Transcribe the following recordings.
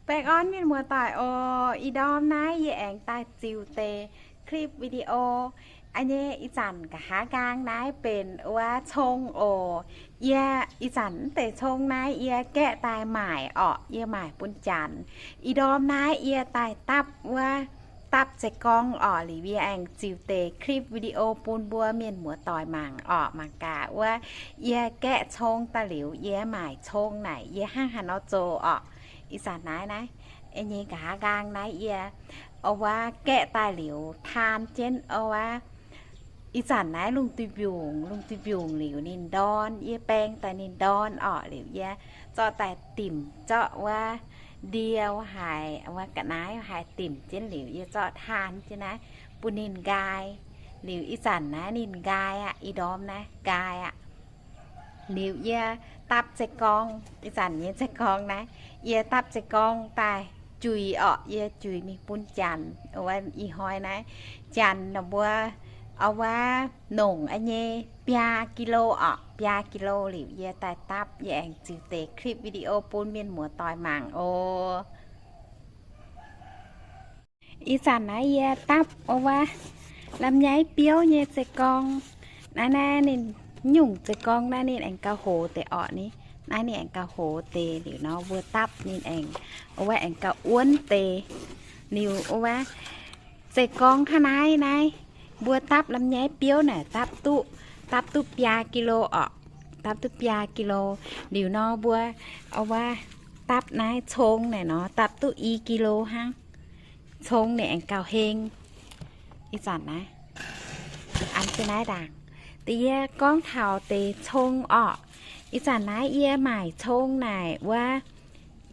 Baengh orn mienh muoz-doic oc. Ih ndorm naaiv yie aengx daaih ziux deix clip video. A'nyei ih zanc nqa'haav nqaang naaiv benx wuov cong oc. Yie ih zanc mv deix cong naaiv yie gaeqv daaih maaic orqc, yie maaic bun Janx. Ih ndorm naaiv yie daaih dapv wuov, dapv za'gorng orqc. Liuz yie aengx ziux deix clip video bun mbuo mienh muoz-doic mangc orqc. Mangc gaax wuov, yie gaeqv cong daaih liuz yie maaic cong naaic yie hnangv haaix nor zoux orqc. Ih zanc naaiv naaiv, nyei nqa'haav nqaang naaiv yie, o wuov, gaeqv daaih liuz taan jienv, o wuov, ih zanc naaiv lungh duih mbiungc, lungh duih mbiungc liuz ninh ndorn, yie baeng daaih ninh ndorn orqc. Liuz yie zorqv daaih dimc zorqv wuov ndie haaix, wuov ga'naaiv haaix dimc jienv liuz yie zorqv taan jienv naaiv bun ninh nqaai. Liuz ih zanc naaiv ninh nqaai aqv. Ih ndorm naaiv nqaai aqv. Liuz yie dapv za'gorng, ih zanc nyei za'gorng naaiv, yie dapv za'gorng daaih juix orqc. Yie juix mingh bun Janx, o wuov, ih hnoi naaiv Janx ninh mbuo, o wuov, nongc a'nyei biaa kilo orqc, biaa kilo. Liuz yie daaih dapv, yie aengx ziux deix clip video bun mienh muoz-doic mangc oc. Ih zanc naaiv yie dapv, o wuov, lamh nyaiv biouv nyei za'gorng. Naaiv naaiv ninh nyungc za'gorng naaiv ninh aengx gauh hoz deix orqc ni. Naaiv ninh aengx gauh hoz deix. Liuz nor mbuo dapv ninh aengx, o wuov, aengx gauh wuonv deix. Liuz, o wuov, za'gorng hnangv naaiv naaiv, mbuo dapv lamh nyaiv biouv naaic dapv duqv, dapv duqv biaa kilo orqc. Dapv duqv biaa kilo. Liuz nor mbuo, o wuov, dapv naaiv cong naaic nor dapv duqv i kilo hnangv. Cong ninh aengx gauh heng. Ih zanc naaiv, an jienv naaiv ndaangc, da'yie gorngv taux deix cong orqc. Ih zanc naaiv yie maaic cong naaic wuov,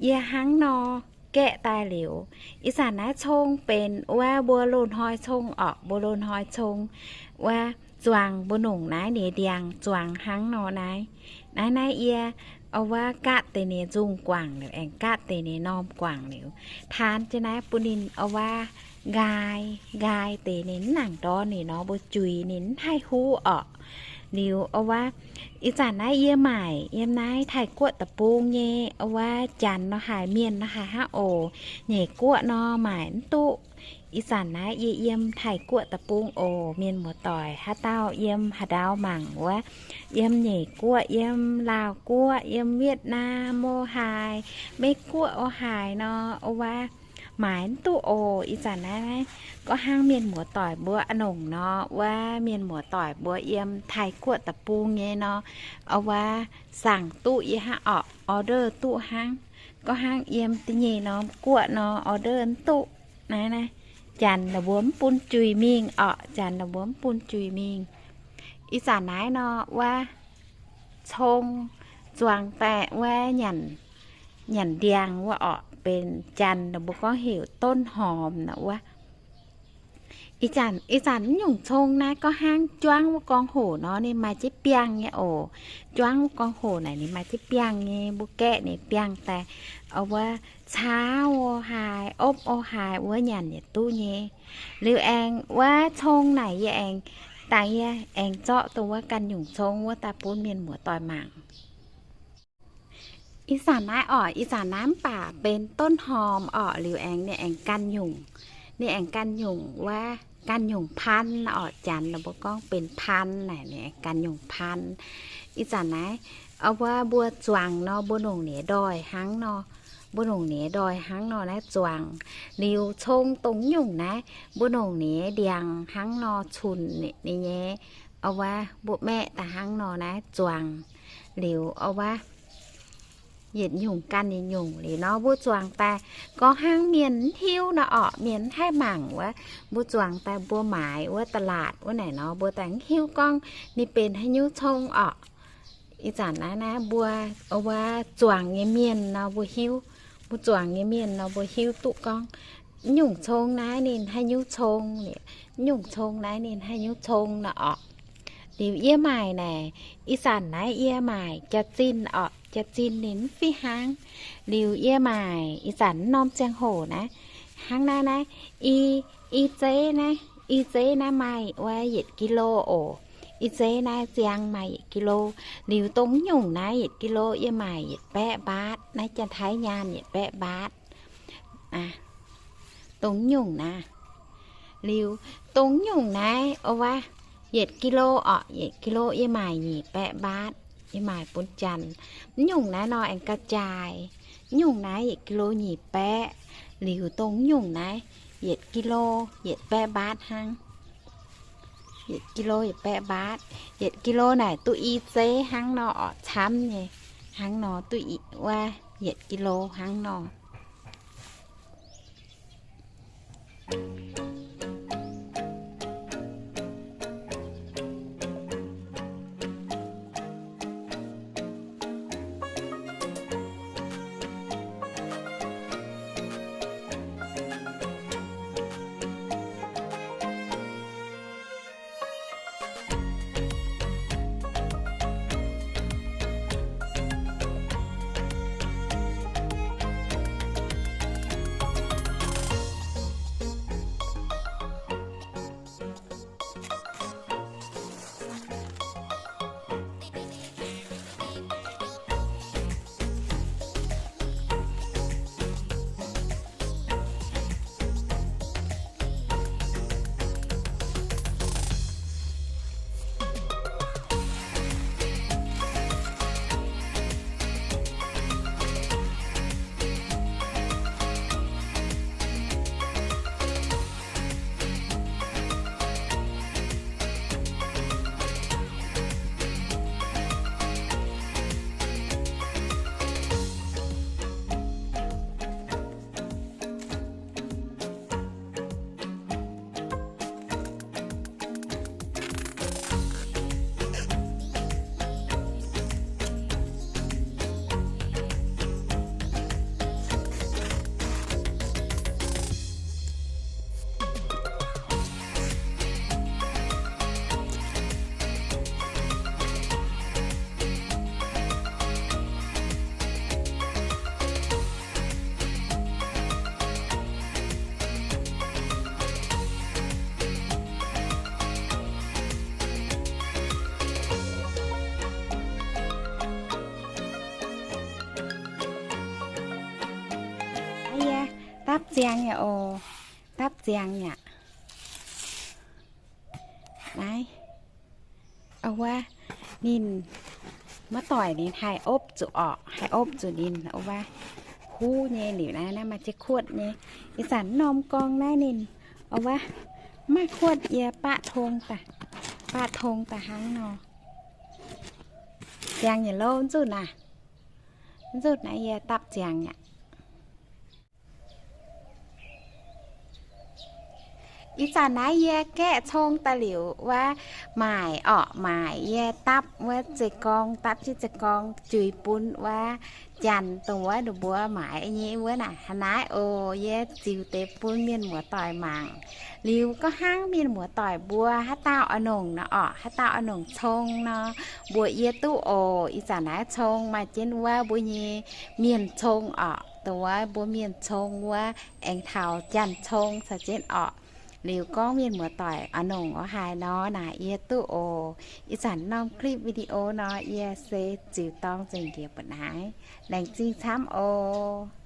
yie hnangv nor gaeqv daaih liuz, ih zanc naaiv cong benx wuov mbuo loz-hnoi cong orqc, mbuo loz-hnoi cong wuov zuangx mbuo nongc naaiv ninh ndiangx zuangx hnangv nor naaiv. Naaiv naaiv yie, o wuov, gaatv deix ninh nzungh guangc liuz aengx gaatv deix ninh norm guangc liuz, taan jienv naaiv bun ninh, o wuov, nqaai, nqaai deix ninh mv nangc ndorn liuz nor mbuo juix ninh mv haih huv orqc. Liuz, o wuov, ih zanc naaiv yie maaic yiem naaiv Taiv-Guoqv deic-bung nyei, o wuov, Janx nor haic, Mienh nor haic hnangv oc. Nyeic guoqv nor maaic mv duqv. Ih zanc naaiv yie yiem Taiv-Guoqv deic-bung oc. Mienh muoz-doic haaix dauh yiem haaix ndau mangc wuov, yiem Nyeic Guoqv, yiem Laauh Guoqv, yiem Wietc Naam o haaix, Meiv Guoqv o haaix nor, o wuov, maaic mv duqv oc. Ih zanc naaiv, naaiv gorngv hnangv mienh muoz-doic mbuo a'nongc nor, wuov mienh muoz-doic mbuo yiem Taiv-Guoqv deic-bung nyei nor, o wuov, saangc duqv yie hnangv orqc, order duqv hnangv. Gorngv hnangv yiem da'nyeic norm guoqv nor, order mv duqv. Naaiv naaiv, Janx ninh mbuo mv bun juix mingh orqc, Janx ninh mbuo mv bun juix mingh. Ih zanc naaiv nor, wuov, cong zuangx daaih wuov nyanc, nyanc ndiangx wuov orqc, benx Janx ninh mbuo gorngv heuc ต้นหอม nor wuov. Ih zanc, ih zanc mv nyungc cong naaiv gorngv hnangv juangv wuov gorngv hoc nor ninh maaih jienv biangh nyei oc. Juangv wuov gorngv hoc naaic ninh maaih jienv biangh nyei, mbuo gaeqv ninh biangh daaih, o wuov, caav o haaix, opv o haaix wuov nyanc yietc duqv nyei. Liuz aengx wuov cong naaic yie aengx, dangh yie aengx zorqv dongh wuov ganh nyungc cong wuov daaih bun mienh muoz-doic mangc. Ih zanc naaiv orqc, ih zanc naaiv mv baac benx ต้นหอม orqc. Liuz aengx ninh aengx ganh nyungc, ninh aengx ganh nyungc wuov, ganh nyungc พัน orqc. Janx ninh mbuo gorngv benx พัน naaic, ninh aengx ganh nyungc พัน. Ih zanc naaiv, o wuov, mbuo zuangx nor mbuo nongc ninh ndoih hnangv nor, mbuo nongc ninh ndoih hnangv nor naaiv zuangx. Liuz cong dongh nyungc naaiv mbuo nongc ninh ndiangx hnangv nor cunx ninh nyei, o wuov, mbuo maeqv daaih hnangv nor naaiv zuangx. Liuz, o wuov, yietc nyungc ganh yietc nyungc liuz nor mbuo zuangx daaih, gorngv hnangv mienh mv hiuv nor orqc, mienh mv haih mangc wuov, mbuo zuangx daaih mbuo maaiz wuov ตลาด wuov naaic nor mbuo daaih mv hiuv gorngv ninh benx haaix nyungc cong orqc. Ih zanc naaiv naaiv mbuo, o wuov, zuangx nyei mienh nor mbuo hiuv, mbuo zuangx nyei mienh nor mbuo hiuv duqv gorngv nyungc cong naaiv ninh haaix nyungc cong, nyungc cong naaiv ninh haaix nyungc cong nor orqc. Liuz yie maaic naaic, ih zanc naaiv yie maaic jaax-zinh orqc, jaax-zinh ninh mv fih hnangv. Liuz yie maaic ih zanc norm ziangh hoc naaiv, hnangv naaiv naaiv, i, i zeiv naaiv, i zeiv naaiv maaih wuov yietc กิโล oc. I zeiv naaiv ziangx maaih yietc กิโล. Liuz dongh nyungc naaiv yietc กิโล yie maaic yietc baeqv mbaatv, naaiv Janx-Taiv nyaanh yietc baeqv mbaatv. Dongh nyungc naaiv. Liuz dongh nyungc naaiv, o wuov, yietc กิโล orqc, yietc กิโล yie maaic nyic baeqv บาท, yie maaic bun Janx. Nyungc naaiv nor aengx กระจาย. Nyungc naaiv yietc กิโล nyic baeqv. Liuz dongh nyungc naaiv yietc กิโล yietc baeqv บาท hnangv. Yietc กิโล yietc baeqv บาท. Yietc กิโล naaic duqv i zeiv hnangv nor orqc, camv nyei. Hnangv nor duqv i, wuov, yietc กิโล hnangv nor. Yie dapv ziangx yaac oc, dapv ziangx yaac. Naaiv, o wuov, ninh muoz-doic ninh haih opv zuqc orqc, haih opv zuqc ninh, o wuov, huv nyei liuz naaiv, naaiv maaih jienv kuotv nyei. Ih zanc norm gorngv naaiv ninh, o wuov, maaih kuotv yie baqv tong daaih, baqv tong daaih hnangv nor. Ziangx yietc louh nzunc naaiv, nzunc naaiv yie dapv ziangx aqv. Ih zanc naaiv yie gaeqv cong daaih liuz wuov, maaic orqc, maaic yie dapv wuov zeiv-gorngv, dapv jienv zeiv-gorngv juix bun wuov Janx dongh wuov ninh mbuo maaiz nyei wuov naaic. Hnangv naaiv oc, yie ziux deix bun mienh muoz-doic mangc. Liuz gorngv hnangv mienh muoz-doic mbuo haaix dauh oix nongc nor orqc, haaix dauh oix nongc cong nor, mbuox yie duqv oc. Ih zanc naaiv cong maaih jienv wuov mbuo nyei mienh cong orqc, dongh wuov mbuo mienh cong wuov aengx taux Janx cong caux jienv orqc. Liuz gorngv mienh muoz-doic oix nongc oix haaix nor naaic yie duqv oc. Ih zanc norm clip video nor yie se ziux dorng nzengc njiec mbuo naaiv. Laengz zingh camv oc.